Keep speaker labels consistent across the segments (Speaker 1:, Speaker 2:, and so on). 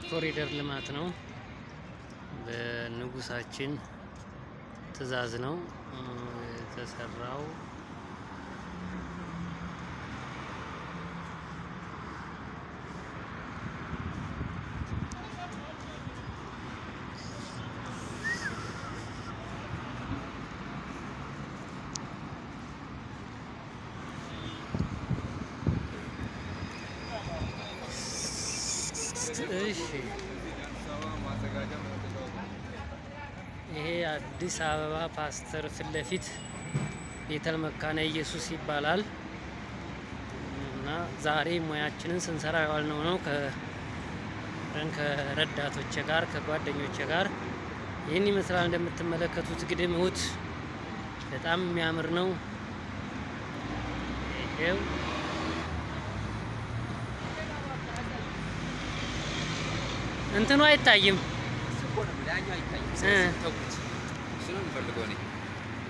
Speaker 1: የኮሪደር ልማት ነው። በንጉሳችን ትዕዛዝ ነው የተሰራው። እሺ፣ ይሄ አዲስ አበባ ፓስተር ፊት ለፊት ቤተል መካነ ኢየሱስ ይባላል። እና ዛሬ ሙያችንን ስንሰራ የዋልነው ነው ከረዳቶቼ ጋር ከጓደኞቼ ጋር ይህን ይመስላል። እንደምትመለከቱት ግድም እሑድ በጣም የሚያምር ነው። ይሄው እንትኑ አይታይም።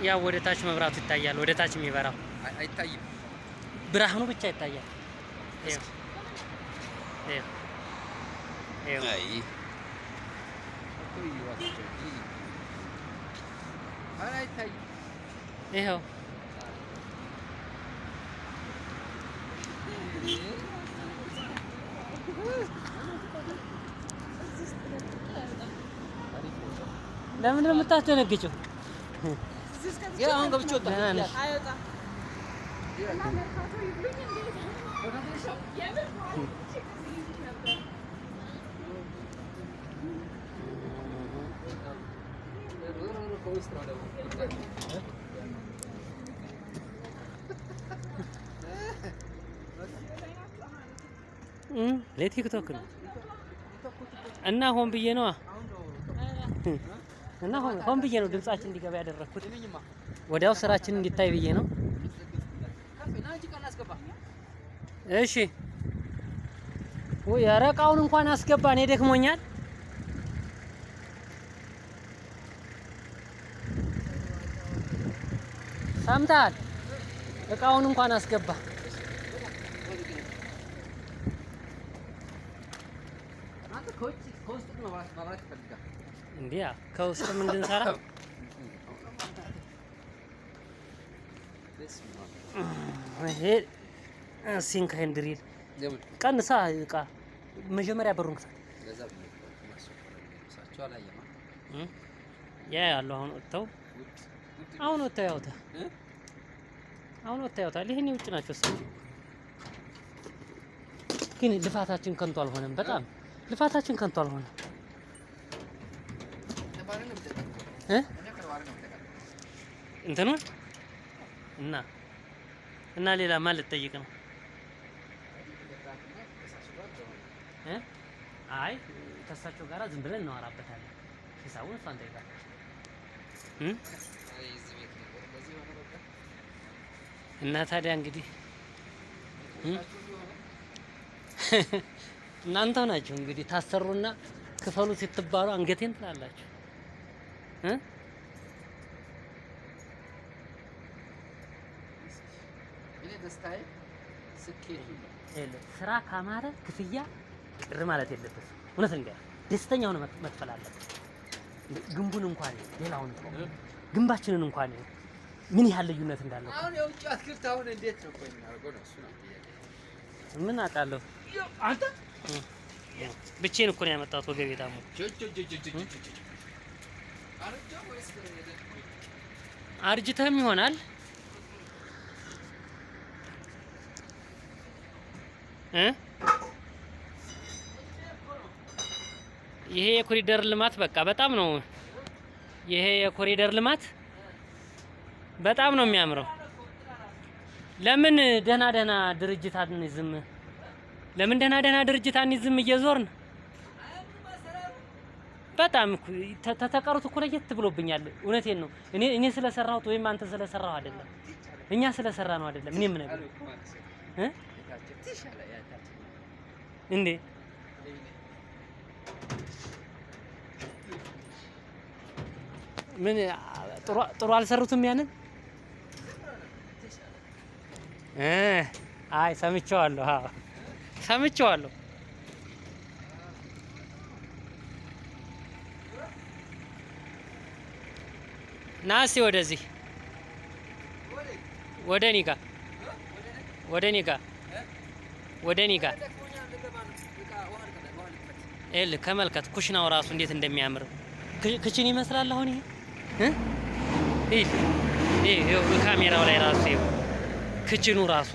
Speaker 1: ያው ወደ ታች መብራቱ ይታያል። ወደ ታች የሚበራው
Speaker 2: አይታይም፣
Speaker 1: ብርሃኑ ብቻ ይታያል። ይኸው ለምንድን ነው የምታስደነግጪው?
Speaker 2: አሁን ገብቼ ወጣሁ።
Speaker 1: ደህና ነሽ? ለቲክቶክ ነው እና ሆን ብዬ ነዋ እና ሆን ብዬ ነው ድምጻችን እንዲገባ ያደረኩት። ወዲያው ስራችን እንዲታይ ብዬ ነው። እሺ ወይ ኧረ እቃውን እንኳን አስገባ፣ እኔ ደክሞኛል። ሰምተሃል? እቃውን እንኳን አስገባ። እንዲያ ከውስጥም እንድንሰራ ይሄ sink and drill ቀንሳ እቃ መጀመሪያ በሩን ክፈት። ያ ያሉ አሁን ወጥተው አሁን ወጥተው ያውታል። አሁን ወጥተው ያውታል። ይሄን የውጭ ናቸው እሳቸው። ግን ልፋታችን ከንቱ አልሆነም። በጣም ልፋታችን ከንቱ አልሆነም። እንትኑን እና እና ሌላ ማን ልጠይቅ ነው? አይ ከእሳቸው ጋር ዝም ብለን እናወራበታለን። ሂሳቡን እሷን ጠይቃለች። እና ታዲያ እንግዲህ እናንተው ናችሁ እንግዲህ ታሰሩና ክፈሉ ስትባሉ አንገቴን ትላላችሁ። ስራ ካማረ ክፍያ ቅር ማለት የለበትም። እውነት እንግዲህ ደስተኛ ሆነ መክፈል አለበት። ግንቡን እንኳን ሌላውን ግንባችንን እንኳን ምን ያህል ልዩነት እንዳለው
Speaker 2: አሁን የውጭ አትክልት አሁን እንዴት ነው ቆይ የምናደርገው ነው? እሱ ነው ጥያቄ።
Speaker 1: ምን አውቃለሁ።
Speaker 2: አንተ
Speaker 1: ብቻዬን እኮ ነው ያመጣሁት ወገቤ ታሞ። አርጅተህም ይሆናል። ይሄ የኮሪደር ልማት በቃ በጣም ነው። ይሄ የኮሪደር ልማት በጣም ነው የሚያምረው። ለምን ደህና ደህና ድርጅት አንይዝም? ለምን ደህና ደህና ድርጅት አንይዝም? እየዞርን በጣም ተተቀሩት እኮ ለየት ብሎብኛል። እውነቴን ነው። እኔ ስለሰራሁት ወይም አንተ ስለሰራሁ አይደለም፣ እኛ ስለሰራ ነው አይደለም። እኔ የምነግርህ እንዴ ምን ጥሩ አልሰሩትም ያንን። አይ ሰምቼዋለሁ፣ አዎ ሰምቼዋለሁ። ና እስቲ ወደዚህ፣ ወደ እኔ ጋ፣ ወደ እኔ ጋ፣ ወደ እኔ ጋ። ይኸውልህ ተመልከት፣ ኩሽናው ራሱ እንዴት እንደሚያምር። Kitchen ይመስላል። አሁን ይሄ እ ይህ ይኸው ካሜራው ላይ ራሱ ይኸው kitchen ኑ ራሱ